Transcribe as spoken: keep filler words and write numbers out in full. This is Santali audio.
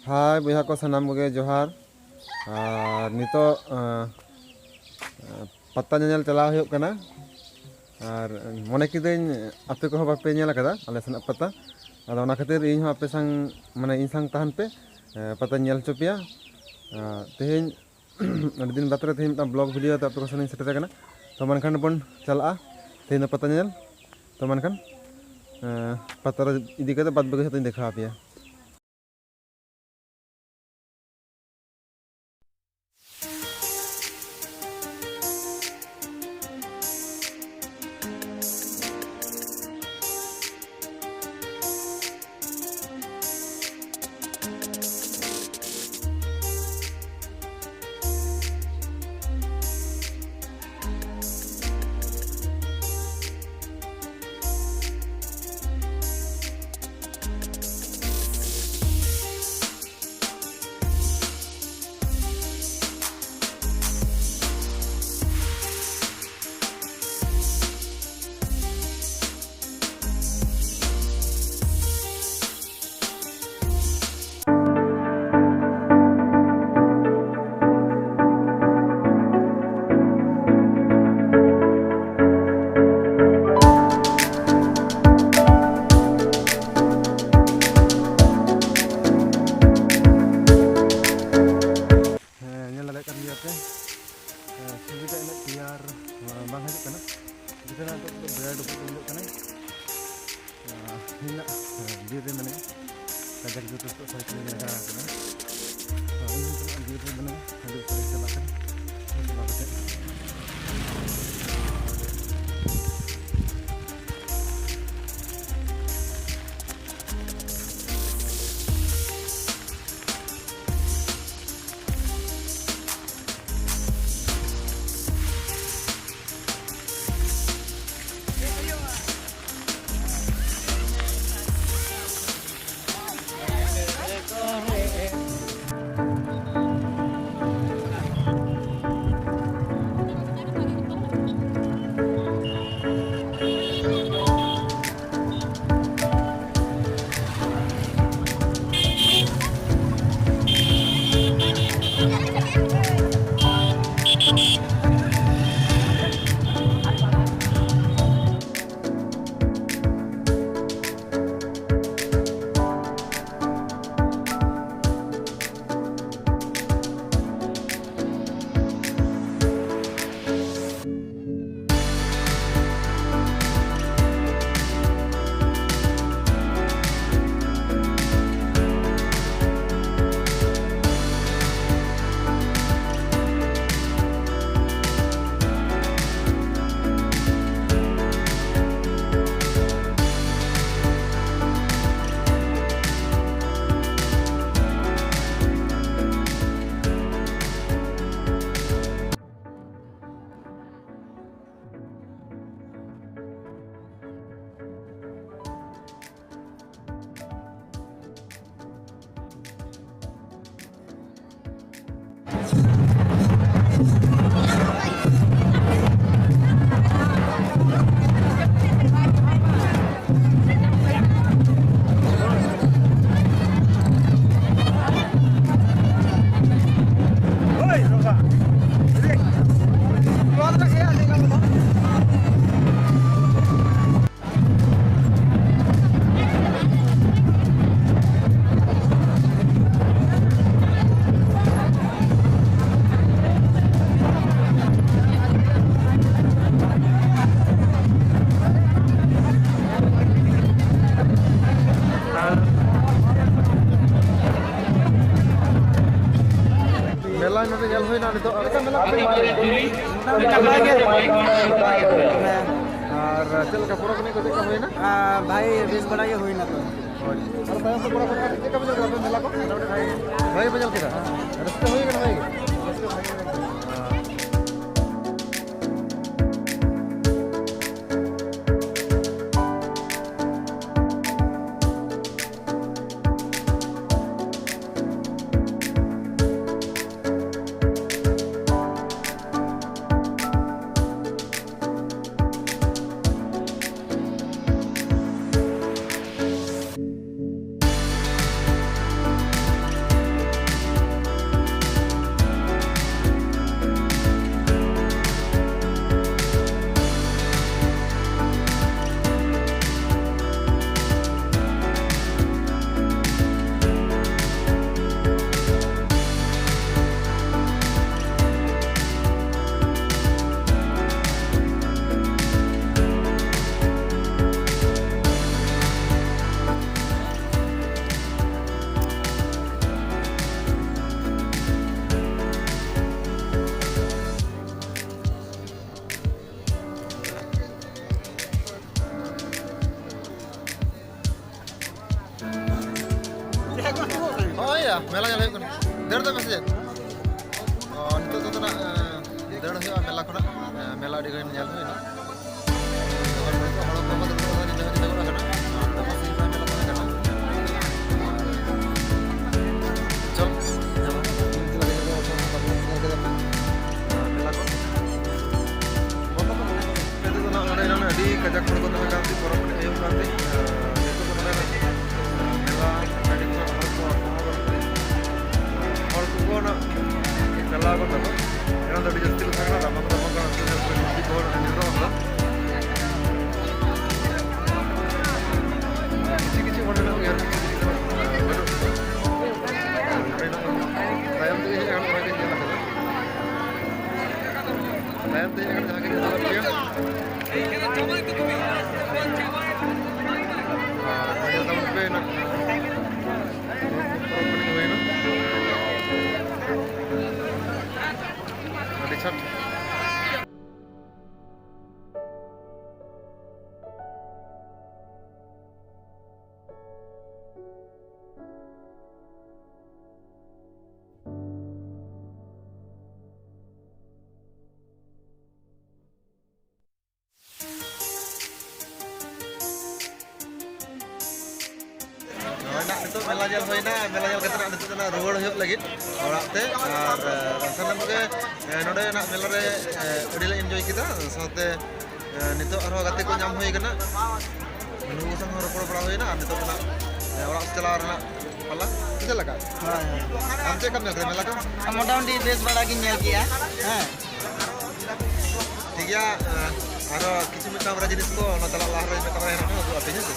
ᱦᱟᱭ ᱵᱚᱭᱦᱟ ᱠᱚ, ᱥᱟᱱᱟᱢ ᱠᱚᱜᱮ ᱡᱚᱦᱟᱨ᱾ ᱟᱨ ᱱᱤᱛᱚᱜ, ᱟᱸ, ᱯᱟᱛᱟ ᱧᱮᱧᱮᱞ ᱪᱟᱞᱟᱣ ᱦᱩᱭᱩᱜ ᱠᱟᱱᱟ᱾ ᱟᱨ ᱢᱚᱱᱮ ᱠᱤᱫᱟᱹᱧ ᱟᱯᱮ ᱠᱚᱦᱚᱸ ᱵᱟᱯᱮ ᱧᱮᱞ ᱟᱠᱟᱫᱟ ᱟᱞᱮ ᱥᱮᱱᱟᱜ ᱯᱟᱛᱟ᱾ ᱟᱫᱚ ᱚᱱᱟ ᱠᱷᱟᱹᱛᱤᱨ ᱤᱧ ᱦᱚᱸ ᱟᱯᱮ ᱥᱟᱝ, ᱢᱟᱱᱮ ᱤᱧ ᱥᱟᱝ ᱛᱟᱦᱮᱱ ᱯᱮ, ᱮᱸ, ᱯᱟᱛᱟᱧ ᱧᱮᱞ ᱦᱚᱪᱚ ᱯᱮᱭᱟ᱾ ᱟᱸ, ᱛᱮᱦᱮᱧ ᱟᱹᱰᱤ ᱫᱤᱱ ᱵᱟᱫᱽ ᱨᱮ ᱛᱮᱦᱮᱧ ᱢᱤᱫᱴᱟᱝ vlog video ᱟᱛᱮ ᱟᱯᱮ ᱠᱚ ᱥᱟᱢᱟᱝ ᱤᱧ ᱥᱮᱴᱮᱨ ᱟᱠᱟᱱᱟ᱾ ᱛᱚ ᱢᱮᱱᱠᱷᱟᱱ ᱵᱚᱱ ᱪᱟᱞᱟᱜᱼᱟ ᱛᱮᱦᱮᱧ ᱫᱚ ᱯᱟᱛᱟ ᱧᱮᱞ᱾ ᱛᱚ ᱢᱮᱱᱠᱷᱟᱱ, ᱮᱸ, ᱯᱟᱛᱟ ᱨᱮ ᱤᱫᱤ ᱠᱟᱛᱮ ᱵᱟᱫᱽ ᱵᱟᱹᱠᱤ ᱡᱷᱚᱛᱚᱧ ᱫᱮᱠᱷᱟᱣ ᱟᱯᱮᱭᱟ᱾ ᱦᱮᱸ, ᱧᱮᱞ ᱫᱟᱲᱮᱭᱟᱜ ᱠᱟᱱ ᱜᱮᱭᱟ ᱯᱮ, ᱮᱸ, ᱥᱩᱵᱤᱫᱷᱟ ᱤᱱᱟᱹᱜ clear, ᱮᱸ, ᱵᱟᱝ ᱦᱤᱡᱩᱜ ᱠᱟᱱᱟ᱾ ᱡᱮᱛᱮᱱᱟᱜ ᱱᱤᱛᱚᱜ ᱫᱚ ᱵᱮᱲᱟ ᱰᱩᱵᱩᱡ ᱧᱮᱞᱚᱜ ᱠᱟᱱᱟ᱾ ᱟᱸ, ᱤᱧ ᱱᱟᱜ, ᱮᱸ, ᱵᱤᱨ ᱨᱮ ᱢᱮᱱᱟᱹᱧᱟ᱾ ᱠᱟᱡᱟᱠ ᱡᱳᱨ ᱱᱤᱛᱚᱜ ᱥᱟᱭᱠᱮᱞ ᱤᱧ ᱞᱟᱜᱟ ᱟᱠᱟᱱᱟ᱾ ᱟᱨ ᱤᱧ ᱱᱤᱛᱚᱜ ᱱᱟᱜ ᱵᱤᱨ ᱨᱮ ᱢᱮᱱᱟᱹᱧᱟ᱾ ᱟᱹᱰᱤ ᱩᱥᱟᱹᱨᱟᱧ ᱪᱟᱞᱟᱜ ᱠᱟᱱᱟ᱾ ᱪᱟᱞᱟᱣ ᱠᱟᱛᱮ ᱧᱮᱞ ᱦᱩᱭᱱᱟ ᱱᱤᱛᱚᱜ᱾ ᱪᱮᱫ ᱞᱮᱠᱟ ᱯᱚᱨᱚᱵᱽ ᱮᱱᱮᱡ ᱠᱚ ᱪᱮᱫ ᱞᱮᱠᱟ ᱦᱩᱭᱱᱟ? ᱟᱨ ᱵᱷᱟᱹᱜᱤ ᱵᱮᱥ ᱵᱟᱲᱟ ᱜᱮ ᱦᱩᱭᱱᱟ ᱛᱚ᱾ ᱦᱳᱭ᱾ ᱟᱨ ᱛᱟᱭᱚᱢ ᱥᱮᱫ ᱠᱚᱲᱟ ᱠᱚ ᱪᱮᱫ ᱞᱮᱠᱟ ᱯᱮ ᱧᱮᱞ ᱠᱮᱫᱟ ᱟᱯᱮ ᱢᱮᱞᱟ ᱠᱚ? ᱵᱷᱟᱹᱜᱤ ᱯᱮ ᱧᱮᱞ ᱠᱮᱫᱟ? ᱨᱟᱹᱥᱠᱟᱹ ᱦᱩᱭ ᱠᱟᱱᱟ ᱵᱷᱟᱹᱜᱤ ᱜᱮ? ᱦᱳᱭ ᱭᱟ, ᱢᱮᱞᱟ ᱧᱮᱞ ᱦᱩᱭᱩᱜ ᱠᱟᱱᱟ᱾ ᱫᱟᱹᱲ ᱫᱚ ᱢᱮᱥᱮ ᱪᱮᱫ? ᱚ, ᱱᱤᱛᱚᱜ ᱫᱚ ᱱᱟᱜ, ᱮ, ᱫᱟᱹᱲ ᱦᱩᱭᱩᱜᱼᱟ ᱢᱮᱞᱟ ᱠᱷᱚᱱᱟᱜ᱾ ᱮ, ᱢᱮᱞᱟ ᱟᱹᱰᱤ ᱜᱷᱟᱹᱲᱤᱡ ᱧᱮᱞ ᱦᱩᱭᱱᱟ᱾ ᱦᱚᱲ ᱠᱚ ᱫᱩᱲᱩᱵ ᱟᱠᱟᱱᱟ, ᱧᱤᱫᱟᱹ ᱦᱚᱸ ᱧᱤᱫᱟᱹ ᱜᱚᱫ ᱟᱠᱟᱱᱟ᱾ ᱟᱨ ᱫᱚᱢᱮ ᱥᱤᱧ ᱵᱮᱲᱟ ᱢᱮᱞᱟ ᱛᱟᱦᱮᱸ ᱠᱟᱱᱟ᱾ ᱪᱚᱞ, ᱧᱮᱞ ᱠᱮᱫᱟ ᱯᱮ? ᱢᱮᱞᱟ ᱠᱚ᱾ ᱱᱤᱛᱚᱜ ᱫᱚ ᱱᱟᱜ ᱱᱚᱰᱮ ᱧᱮᱞ ᱢᱮ, ᱟᱹᱰᱤ ᱠᱟᱡᱟᱠ ᱦᱚᱲ ᱠᱚ ᱛᱟᱦᱮᱸ ᱠᱟᱱ ᱛᱮ, ᱯᱚᱨᱚᱵᱽ ᱮᱱᱮᱡ ᱦᱩᱭᱩᱜ ᱠᱟᱱ ᱛᱮ, ᱱᱤᱛᱚᱜ ᱫᱚ ᱱᱚᱰᱮ ᱢᱮᱞᱟ ᱴᱟᱺᱰᱤ ᱠᱷᱚᱱᱟᱜ ᱦᱚᱲ ᱠᱚ ᱟᱨᱟᱢᱵᱚ ᱟᱠᱟᱱᱟ᱾ ᱦᱚᱲ ᱠᱚᱠᱚ ᱱᱟᱜ ᱪᱟᱞᱟᱣ ᱜᱚᱫ ᱱᱟᱠᱚ᱾ ᱮᱱᱟᱝ ᱫᱚ ᱟᱹᱰᱤ ᱡᱟᱹᱥᱛᱤ ᱠᱚ ᱛᱟᱦᱮᱸ ᱠᱟᱱᱟ, ᱨᱟᱵᱟᱝ ᱨᱟᱵᱟᱝ ᱠᱟᱱᱟ, ᱚᱱᱛᱮ ᱫᱚ ᱯᱩᱨᱟᱹ ᱫᱷᱩᱛᱤ ᱠᱚᱦᱚᱸ ᱧᱮᱞᱚᱜ ᱠᱟᱱᱟ᱾ ᱧᱮᱞ ᱦᱩᱭᱱᱟ, ᱢᱮᱞᱟ ᱧᱮᱞ ᱠᱟᱛᱮ ᱱᱤᱛᱚᱜ ᱫᱚ ᱱᱟᱜ ᱨᱩᱣᱟᱹᱲ ᱦᱩᱭᱩᱜ ᱞᱟᱹᱜᱤᱫ ᱚᱲᱟᱜ ᱛᱮ᱾ ᱟᱨ ᱥᱟᱱᱟᱢ ᱠᱚᱜᱮ ᱱᱚᱰᱮᱱᱟᱜ ᱢᱮᱞᱟ ᱨᱮ ᱟᱹᱰᱤ ᱞᱮ ᱮᱱᱡᱚᱭ ᱠᱮᱫᱟ᱾ ᱥᱟᱶᱛᱮ ᱱᱤᱛᱚᱜ ᱟᱨᱦᱚᱸ ᱜᱟᱛᱮ ᱠᱚ ᱧᱟᱢ ᱦᱩᱭ ᱠᱟᱱᱟ, ᱱᱩᱠᱩ ᱥᱟᱶ ᱦᱚᱸ ᱨᱚᱯᱚᱲ ᱵᱟᱲᱟ ᱦᱩᱭᱱᱟ᱾ ᱟᱨ ᱱᱤᱛᱚᱜ ᱫᱚ ᱱᱟᱜ ᱚᱲᱟᱜ ᱥᱮᱫ ᱪᱟᱞᱟᱣ ᱨᱮᱱᱟᱜ ᱯᱟᱞᱟ᱾ ᱪᱮᱫ ᱞᱮᱠᱟ? ᱦᱳᱭ, ᱦᱳᱭ᱾ ᱟᱢ ᱪᱮᱫ ᱞᱮᱠᱟᱢ ᱧᱮᱞ ᱠᱮᱫᱟ ᱢᱮᱞᱟ ᱠᱚ? ᱢᱚᱴᱟᱢᱩᱴᱤ ᱵᱮᱥ ᱵᱟᱲᱟ ᱜᱤᱧ ᱧᱮᱞ ᱠᱮᱜᱼᱟ᱾ ᱦᱮᱸ᱾ ᱴᱷᱤᱠ ᱜᱮᱭᱟ, ᱟᱨᱚ ᱠᱤᱪᱷᱩ ᱢᱤᱫᱴᱟᱝ ᱵᱟᱨᱭᱟ ᱡᱤᱱᱤᱥ ᱠᱚ ᱚᱱᱟ ᱪᱟᱞᱟᱜ ᱞᱟᱦᱟ ᱨᱮ ᱢᱤᱫᱴᱟᱝ ᱵᱟᱨᱭᱟ ᱦᱮᱱᱟᱜᱼᱟ, ᱩᱫᱩᱜ ᱟᱯᱮ, ᱦᱮᱸ ᱥᱮ?